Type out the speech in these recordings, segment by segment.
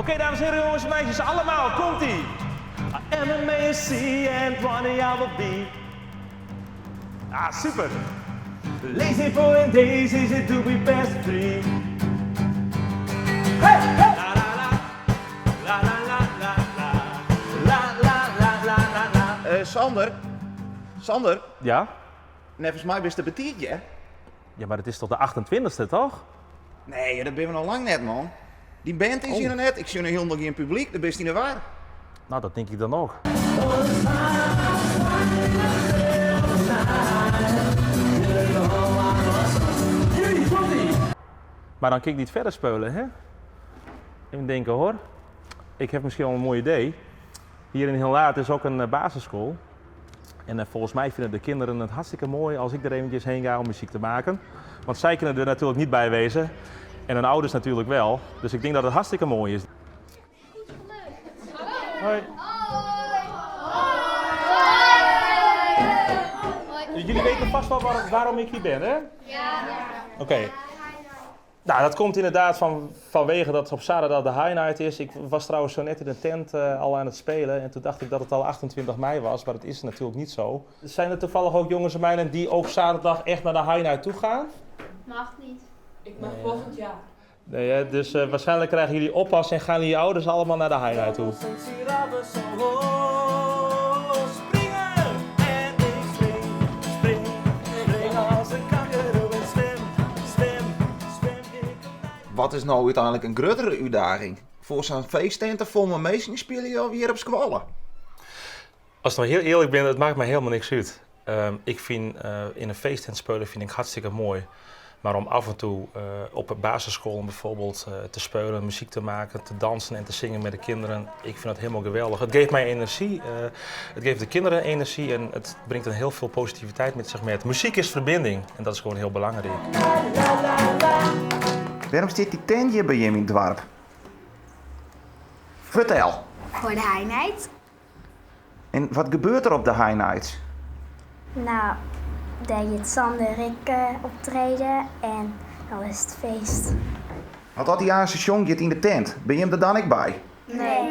Oké, dames en heren, jongens en meisjes, allemaal, komt-ie! I am a M A C and one I will be. Ah, super! Lazy for in days is it to be best free. Hey, hey! La la la, la la la la la, la la la la la la. Sander, Sander? Ja? Neffens my bist te betiid, hear. Ja, mar it is toch de achtentweintichste, toch? Nee, dat binne we noch lang net, man. Dyn band is hjir noch net, ik sjoch noch hielendal gjin publyk, do bist yn 'e war. Nou, dat tink ik dan ook. Maar dan kin ik niet verder speulen, hè? Even denken hoor. Ik heb misschien al een mooi idee. Hier in Hilaard is ook een basisschool. En volgens mij vinden de kinderen het hartstikke mooi als ik er eventjes heen ga om muziek te maken. Want zij kunnen er natuurlijk niet bij wezen. En hun ouders natuurlijk wel. Dus ik denk dat het hartstikke mooi is. Hoi. Jullie weten vast wel waarom ik hier ben, hè? Ja. Oké. Nou, dat komt inderdaad vanwege dat op zaterdag de High Night is. Ik was trouwens zo net in de tent al aan het spelen en toen dacht ik dat het al 28 mei was, maar dat is natuurlijk niet zo. Zijn er toevallig ook jongens en meiden die ook zaterdag echt naar de High Night toe gaan? Mag niet. Ik mag volgend jaar. Nee, hè? Dus waarschijnlijk krijgen jullie oppas en gaan jullie ouders allemaal naar de High Night toe. Wat is nou úteinlik in gruttere útdaging? Foar sa'n feesttinte fol mei minsken spylje of hjir op skoalle? As ik nou hiel earlik bin, it makket my hielendal niks út. Ik fyn yn in feesttent spyljen fyn ik hartstikke moai. Mar om af en toe op de basisschool bijvoorbeeld te spelen, muziek te maken, te dansen en te zingen met de kinderen, ik fyn dat hielendal geweldich. It geeft my enerzjy, it geeft de kinderen enerzjy en it bringt in hiel folle positiviteit met sich mei. Muzyk is ferbinding en dat is gewoan hiel belangryk. Wêrom stiet dy tent hjir by jim yn it doarp? Fertel. Foar de High Night. En wat gebeurt der op de High Nights? Nou, dêr giet Sander ek optreden en dan is it feest. Want as dy aanst sjongt giet yn de tent, binne jim der dan ek by? Nee.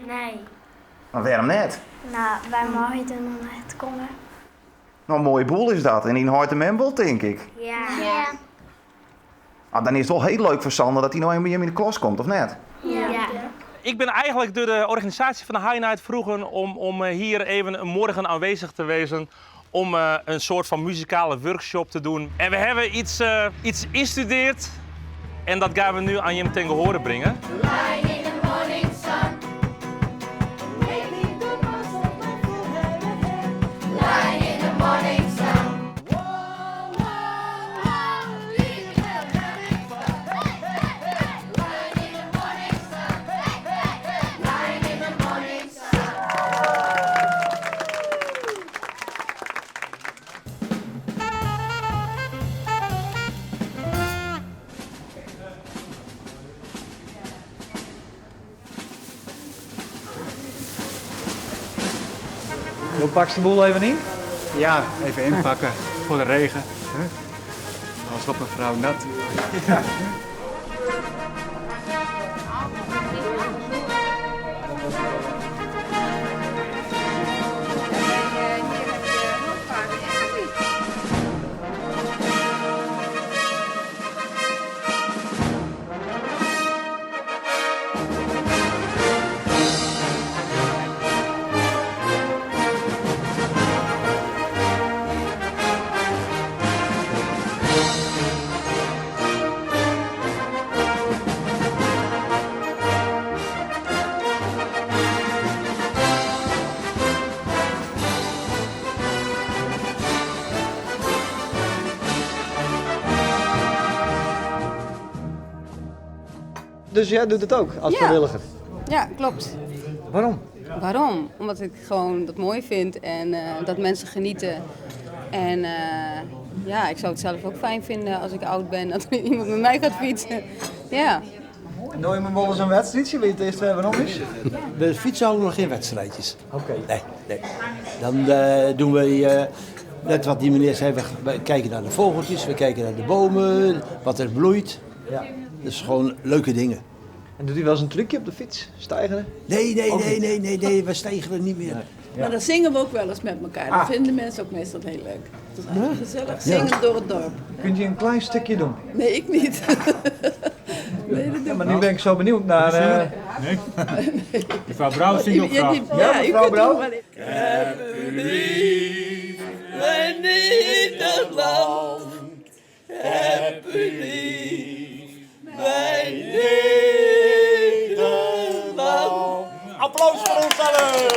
Nee. Mar wêrom net? Nou, wy meie der noch net komme. No, in moaie boel is dat. En dyn heit en mem wol, tink ik. Ja. Ja. Ah, dan is it wol hiel leuk foar Sander dat hy no even by jim yn de klas komt, of net? Ja. Ik bin eigenlik troch de organisaasje fan de High Night frege om hier even morgen aanwezig te wezen om in soart fan muzikale workshop te doen. En we hawwe iets ynstudearre en dat gean we no oan jim ten gehoare bringe. Lying in the morning sun. Making the most of my Lying in the morning sun. Whoa, whoa, whoa, leave them having fun. Lying in the morning sun. Lying in the morning sun. Jo pakst de boel even yn? Ja, even ynpakke foar de regen. Hè? Alles op in frou nat. Ja. Dus jij doet het ook als Ja. vrijwilliger? Ja, klopt. Waarom? Waarom? Omdat ik gewoon dat mooi vind en dat mensen genieten. En ja, ik zou het zelf ook fijn vinden als ik oud ben dat er iemand met mij gaat fietsen. Ja. Doe je me wel eens een wedstrijdje? Weet je het eerst waarom is? We fietsen al nog geen wedstrijdjes. Oké. Nee, nee. Dan doen we net wat die meneer zei, we kijken naar de vogeltjes, we kijken naar de bomen, wat er bloeit. Ja. Dus gewoon leuke dingen. En docht u wel eens in trúkje op de fyts? Steigeren? Nee, nee, Ook nee, niet? nee, nee, nee, we steigeren niet meer. Maar dan zingen we ook wel eens met elkaar. Dat Ah. vinden mensen ook meestal heel leuk. Het is eigenlijk gezellig zingen door het dorp. Kunt u een klein stukje doen? Nee, ik niet. nee, dat doe Ja, maar nu ben ik zo benieuwd naar... Nee? Mevrouw Brouw zingt ook Ja, graag. die- Ja, ja, u mevrouw kunt Brouw? ook wel even. Heb u lief, mijn Nederland. Heb u lief, mijn Nederland. Applaus voor ons allen!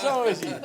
Zo is hij.